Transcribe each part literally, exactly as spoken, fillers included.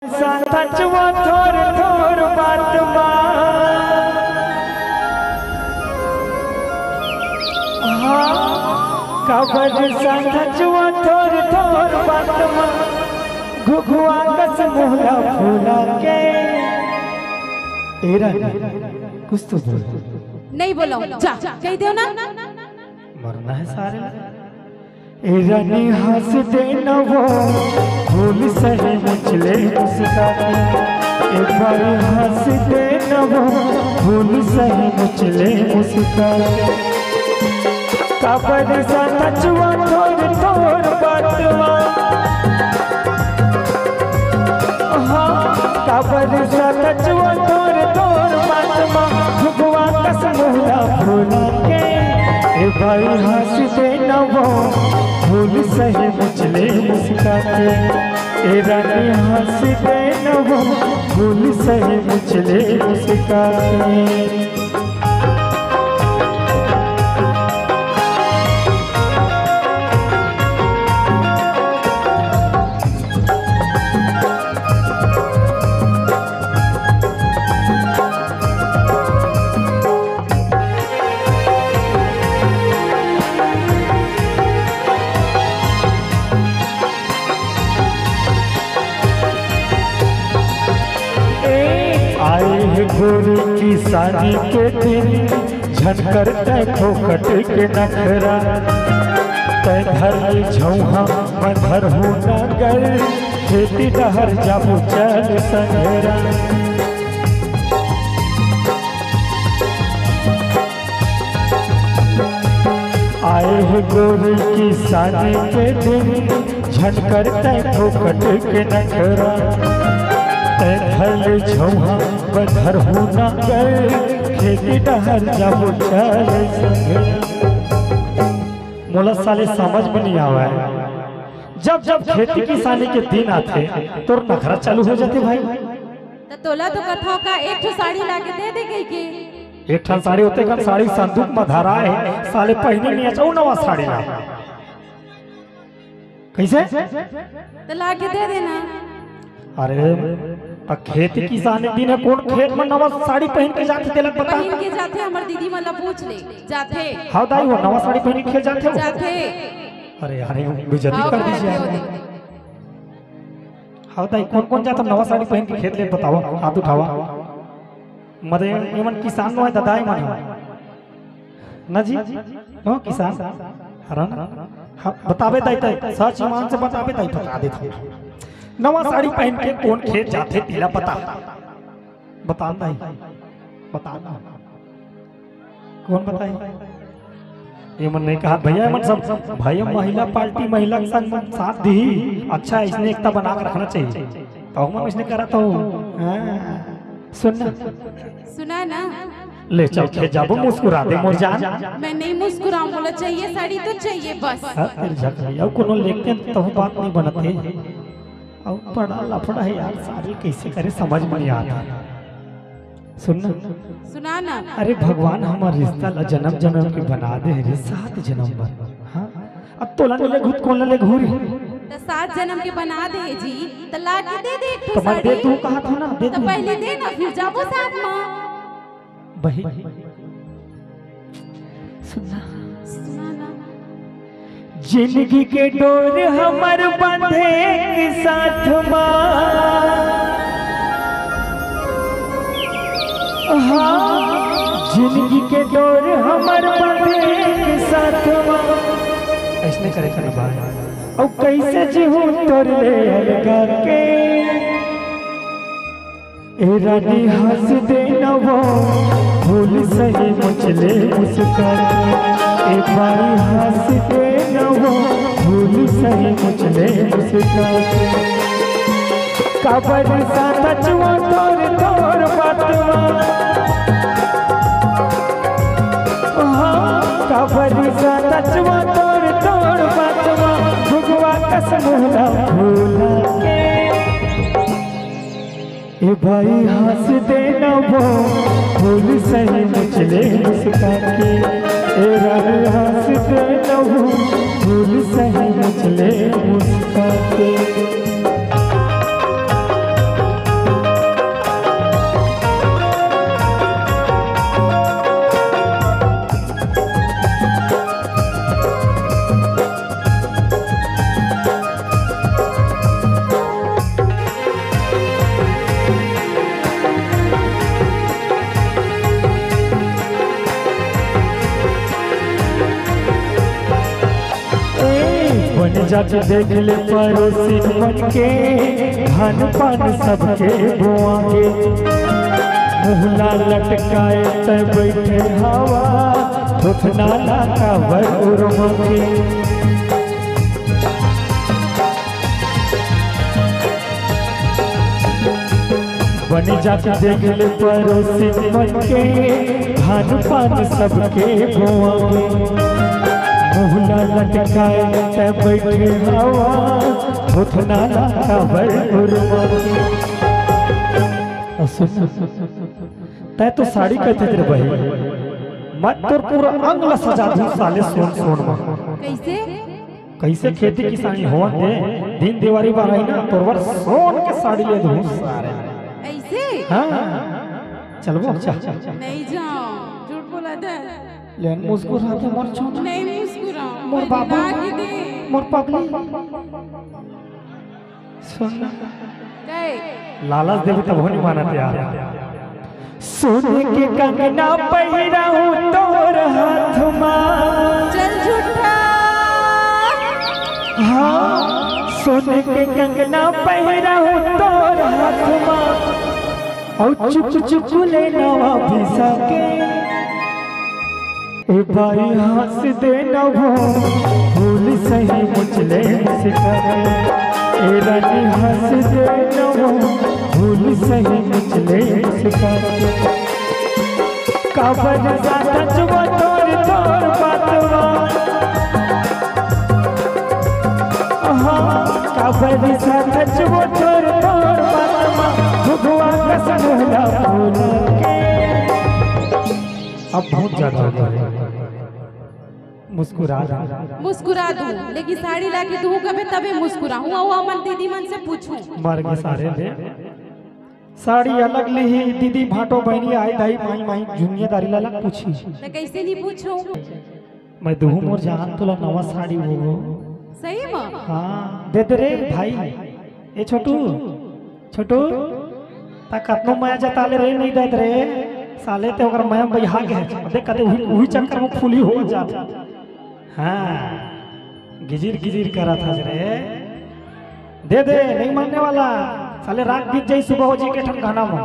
सचवा थोर थोर बात मा। हाँ, काबर सचवा थोर थोर बात मा। घुघुआ कस मुहला फूला के। ए रानी, कुछ तो बोल। नहीं बोला, जा, कह दो ना। मरना है सारे। ए रानी हंस दे न वो, फूल सही मुचले मुस्का के। एक बार हंस दे न वो, फूल सही मुचले मुस्का के। काबर सचवा थोर थोर बात मा। हाँ, काबर सचवा थोर थोर बात मा। घुघुआ कस मुहला फूला के। ए भाई हंस दे न वो, फूल सही मुचले मुस्का के। ए रानी हंस दे न वो, फूल सही मुचले मुस्का के। आए हे गोरी किसानी के दिन, झन कर तै फोकट के नखरा। तै धर ले झौहा, मैं धरहूँ नांगर, खेती डहर जाबो चल संघरा। आए हे गोरी किसानी के दिन, झन कर तै फोकट के नखरा। तै धर ले झौहा, मैं धरहूँ नांगर, खेती डहर जाबो चल संघरा। मोला साले समझ में नहीं आवे, जब जब खेती किसानी के दिन आथे, तोर नखरा चालू हो जाथे भाई। त तोला तो कथव का एक ठो साड़ी लाके दे दे कहिके। एक ठन साड़ी होते कन साड़ी संदूक म धरा हे, साले पहिने नहीं अचऊ नवा साड़ी ला। कइसे? त लाके दे देना। अरे, त खेती किसानी दिन हे, कोन खेत म नवा साड़ी पहिन के जाथे तेला बता। पहिन के जाथे, हमर दीदी मन ला पूछ ले, जाथे। हव दाई, वो नवा साड़ी पहिन के खेत जाथे वो? जाथे। अरे यार, ये बेइज्जती हव, कर दीजिए जाथे यार। वो दे। हव दाई, कोन कोन जात नवा साड़ी पहिन के खेत ले बतावा, हाथ उठावा। मदे एमन किसान नो हे दादा, एमन ह। ना जी? नो किसान? हरा ना? हाँ, बताबे दाई, दाई, सच ईमान से बताबे दाई, बता देत हँव। नवा साड़ी पहिन के कोन खेत जाथे तेला बता। बता दाई, बता ना। कोन बताही? एमन नहीं कहा भैया, एमन सब भाई महिला पार्टी, महिला के संग साथ दी। अच्छा, इसने एकता बना के रखना चाहिए। तो हम इसने करा तो, हाँ, सुन ना। सुना ना। ले चल के जाबो, मुस्कुरा दे मोर जान। मैं नहीं मुस्कुराऊं, बोला चाहिए साड़ी तो चाहिए बस। हाँ, तेरे झक भैया, कोनो लेके तो बात नहीं बनते। अब बड़ा लफड़ा हे यार, सारी कइसे करे समझ में नहीं आता। सुन ना। सुना ना। अरे भगवान हमर रिश्ता ला जन्म जन्म के बना दे हे रे, सात जन्म बर। हाँ, अब तोला नहीं लेगहूँ त कोन ला लेगहूँ रे? त सात जन्म के बना दे हे जी, त लाके दे दे एक ठो त मैं दे साड़ी। तू कहा था ना, दे त तू। पहले दे ना, फिर जाबो साथ मा। बहिन, सुनना। सुनना। जिंदगी के डोर हमर बंधे के साथ मा। हाँ, जिंदगी के डोर हमर बंधे के साथ मा। अइसने करे के ना भाई। अउ कइसे जीहूँ तोर ले अलगा के। ए रानी हंस दे न वो, फूल सही मुचले मुस्का के। ए बाई हंस दे न वो, फूल सही मुचले मुस्का के। काबर सचवा थोर थोर बात मा। हाँ, काबर सचवा थोर थोर बात मा। घुघुआ कस मुहला फूला के। ए बाई हंस दे न वो, फूल सही मुचले मुस्का के। ए रानी हंस दे न वो, फूल सही मुचले मुस्का के। सच देख ले पड़ोसी मन के, धान पान सबके बोआ के। मुहला लटकाए तै बैठे हवा, थोथना ला काबर उरमा के। बन जाके देख ले पड़ोसी मन के, धान पान सबके बोआ के। मुहला लटकाए तै बैठे हवा, थोथना ला काबर उरमा के। अउ सुन, तै तो साड़ी कहते रे बहिन, मैं तोर पूरा अंग ला सजा दूं साले सोन सोन मा। कैसे? कैसे खेती किसानी होवत हे, दिन देवारी बार आही ना, तोर बर सोन के साड़ी ले दूं सारे। ऐसे? हाँ, चलबो, चल। नहीं जाओ, झूठ बोला था। ले मुस्कुरा के मोर छोरा। नहीं मुस्कुरा। मोर बाबू। लागी दे। मोर पगली। सुन। गए। लालच देबे तब नहीं मानत यार। सोने के कंगना पहिराहूं तोर हाथ मा। चल झूठा। हाँ, सोने के कंगना पहिराहूं तोर हाथ मा। अउ चुक चुक ले नवा भिसा के। ए बाई हंस दे न वो, फूल सही मुचले मुस्का के। ए रानी हंस दे न वो, फूल सही मुचले मुस्का के। काबर साथ चुबो तोर तोर बातवा। हाँ, काबर साथ चुबो तोर तोर बातवा। भुगवा कसम होला फूल के। अब बहुत ज्यादा हो गया। मुस्कुरा दो। मुस्कुरा दूं, लेकिन साड़ी लाके दूं कबे तबे मुस्कुराहूं। अउ हमन दीदी मन से पूछूं। मर गे सारे दे। साड़ी अलग लिही, दीदी भांटो बहिनी आई दाई माई माई जुनिया दारी ला अलग पूछी। त कैसे नहीं पूछूं? मैं दूहूं मोर जान तोला नवा साड़ी वो। सही में? हाँ, दे दे रे भाई। ए छोटू, छोटू, ता कतनो मया जता ले रे, नहीं देत रे। साले ते ओकर मया बइहा गे हे। देख, कते उही, उही चक्कर में फूली हो जात। हाँ, गिजिर गिजिर करत हस रे। दे दे, नहीं मानने वाला। साले रात बीत जाई, सुबह हो जी के ठन गाना में।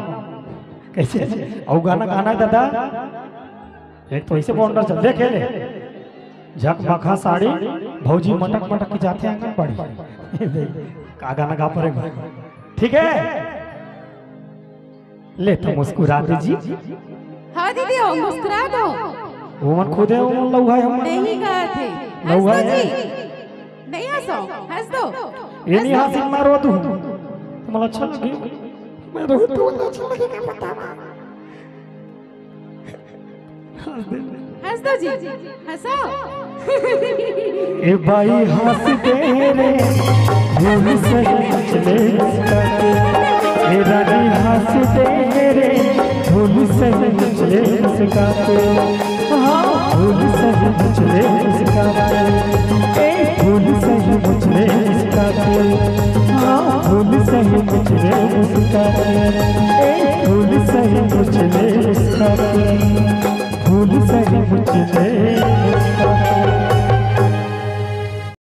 कैसे? अउ गाना गाना है दादा? एक तो ऐसे बॉन्डर चल, देख ले। झकमखा साड़ी, भौजी मटक मटक के जाथे आंगनबाड़ी। का गाना गा पड़ेगा? ठीक है, ले तो मुस्कुरा दीजिए। हाँ दीदी, हो मुस्कुरा दो। वो मन खुदे वो लौहा है, हम नहीं कहा थे। लौहा हंस दो है। जी। नहीं हंसो, हंस दो। ये नहीं हंस दो। हंसी, मैं रो दूँ। तुम्हारा अच्छा लगे? मैं रो दूँ, अच्छा लगे, क्या पता। हंस दो जी, हंसो। ए बाई हंस दे रे, फूल सही मुचले मुस्का के। ए रानी हंस दे रे, फूल सही मुचले मुस्का के। हाँ, फूल सही मुचले मुस्का के। ए फूल सही मुचले मुस्का के। हाँ, फूल सही मुचले मुस्का के। ए फूल सही मुचले मुस्का के। फूल सही मुचले